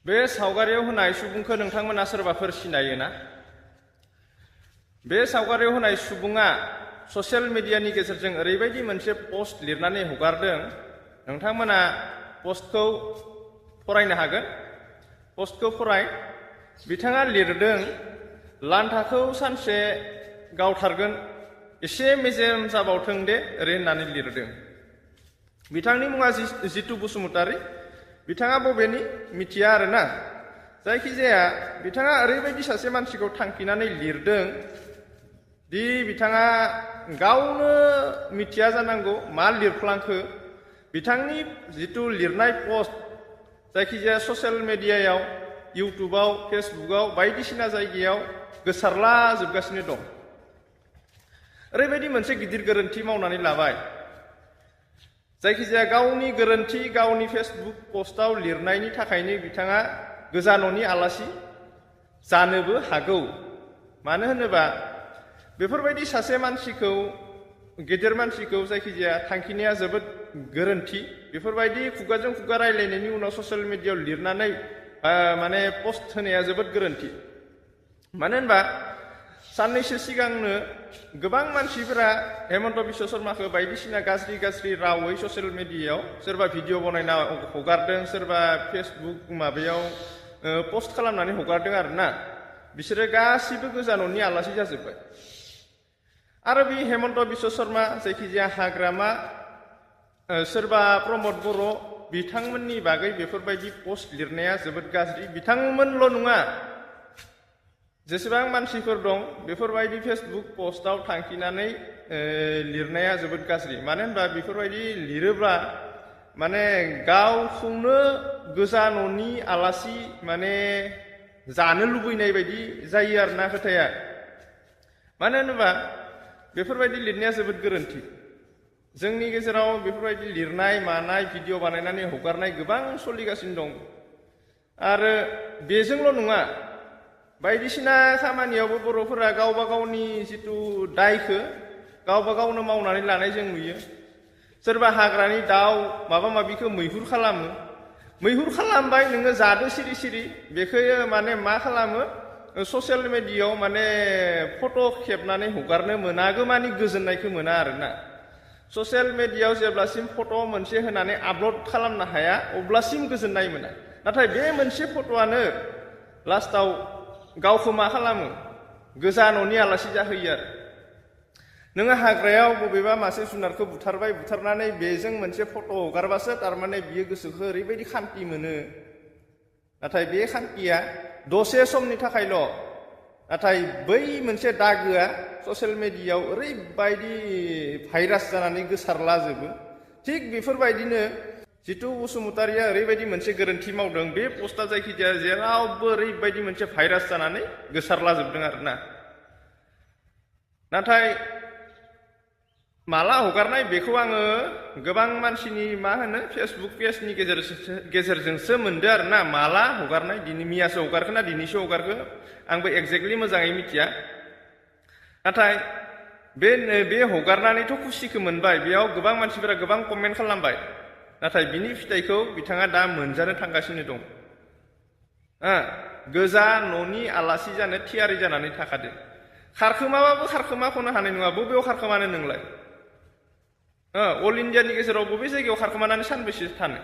बे सावगारियाव होनाय सुबुंखौ नोंथांमोना सोरबाफोर सिनायोना? बे सावगारियाव होनाय सुबुङा ससियेल मिडियानि गेजेरजों ओरैबायदि मोनसे पस्ट लिरनानै हगारदों, नोंथांमोना पस्टखौ फरायनो हागोन। पस्टखौ फराय। बिथाङा लिरदों, लान्थाखौ सानसे गावथारगोन, एसे मेजेम जाबावथों दे, ओरै होननानै लिरदों। बिथांनि मुङा जितु बसुमतारी। बिथाङा बबेनि मिथिया आरोना। जायखिजाया बिथाङा ओरैबायदि सासे मानसिखौ थांखिनानै लिरदों दि बिथाङा गावनो मिथिया जानांगौ मा लिरफ्लांखो। बिथांनि जितु लिरनाय पस्ट जायखिजाया ससियेल मिडियायाव, इउटुबाव, फेसबुकाव, बायदिसिना जायगायाव गोसारला जोबगासिनो दं। ओरैबायदि मोनसे गिदिर गोरोन्थि मावनानै लाबाय। जायखिजाया गावनि गोरोन्थि, गावनि फेसबुक पस्टआव लिरनायनि थाखायनो बिथाङा गोजा न'नि आलासि जानोबो हागौ। मानो होनोबा बेफोरबायदि सासे मानसिखौ, गेदेर मानसिखौ जायखिजाया थांखिनाया जोबोद गोरोन्थि। बेफोरबायदि खुगाजों खुगा रायलायनायनि उनाव ससियेल मिडियायाव लिरनानै माने पस्ट होनाया जोबोद गोरोन्थि। मानो होनबा साननैसो सिगांनो गोबां मानसिफोरा हेमन्त बिश्व शर्माखौ बायदिसिना गाज्रि गाज्रि रावै ससियेल मिडियायाव सोरबा भिडिअ बनायना हगारदों, सोरबा फेसबुक माबायाव पस्ट खालामनानै हगारदों आरोना। बिसोरो गासिबो गोजा न'नि आलासि जाजोब्बाय। आरो बे हेमन्त बिश्व शर्मा, जायखिजाया हाग्रामा, सोरबा प्रमद बर', बिथांमोननि बागै बेफोरबायदि पस्ट लिरनाया जोबोद गाज्रि। बिथांमोनल' नङा, जेसेबां मानसिफोर दं बेफोरबायदि फेसबुक पस्टआव थांखिनानै लिरनाया जोबोद गाज्रि। मानो होनबा बेफोरबायदि लिरोब्ला माने गावखौनो गोजा न'नि आलासि माने जानो लुबैनाय बायदि जायो आरोना खोथाया। मानो होनोबा बेफोरबायदि लिरनाया जोबोद गोरोन्थि। जोंनि गेजेराव बेफोरबायदि लिरनाय मानाय भिडिअ बानायनानै हगारनाय गोबां सोलिगासिनो दं। आरो बेजोंल' नङा, बायदिसिना खामानियावबो बर'फोरा गावबा गावनि जितु दायखौ गावबा गावनो मावनानै लानाय जों नुयो। सोरबा हाग्रानि दाउ माबा माबिखौ मैहुर खालामो। मैहुर खालामबाय, नोङो जादो सिरि सिरि। बेखौ माने मा खालामो, ससियेल मिडियायाव माने फट' खेबनानै हगारनो मोनागौ मानि गोजोननायखौ मोना आरोना। ससियेल मिडियायाव जेब्लासिम फट' मोनसे होनानै आपल'ड खालामनो हाया अब्लासिम गोजोननाय मोना। नाथाय बे मोनसे फट'आनो लास्टाव गावखौ मा खालामो, गोजा न'नि आलासि जाहोयो आरो। नोङो हाग्रायाव बबेबा मासे जुनारखौ बुथारबाय, बुथारनानै बेजों मोनसे फट' हगारबासो थारमाने बियो गोसोखौ ओरैबायदि खान्थि मोनो। नाथाय बे खान्थिया दसे समनि थाखायल'। नाथाय बै मोनसे दागोआ ससियेल मिडियायाव ओरैबायदि भाइरास जानानै गोसारलाजोबो। थिग बेफोरबायदिनो जितु बसुमतारीया ओरैबायदि मोनसे गोरोन्थि मावदों, बे पस्टआ जायखिजाया जेरावबो ओरैबायदि मोनसे भाइरास जानानै गोसारलाजोबदों आरोना। नाथाय माला हगारनाय बेखौ आङो गोबां मानसिनि फेसबुक पेजनि गेजेरजोंसो मोनदो आरोना। माला हगारनाय, दिनै मैयासो हगारखो ना दिनैसो हगारखो आंबो एक्जेक्टलि मोजाङै मिथिया। नाथाय बे हगारनानैथ' खुसिखौ मोनबाय, बेयाव गोबां मानसिफोरा गोबां कमेन्ट खालामबाय। नाथाय बिनि फिथाइखौ बिथाङा दा मोनजानो थांगासिनो दं। गोजा न'नि आलासि जानो थियारि जानानै थाखादो। खारखोमाबाबो खारखोमाख'नो हानाय नङा। बबेयाव खारखोमानो नोंलाय? अल इण्डियानि गेजेराव बबे जायगायाव खारखोमानानै सानबेसे थानो?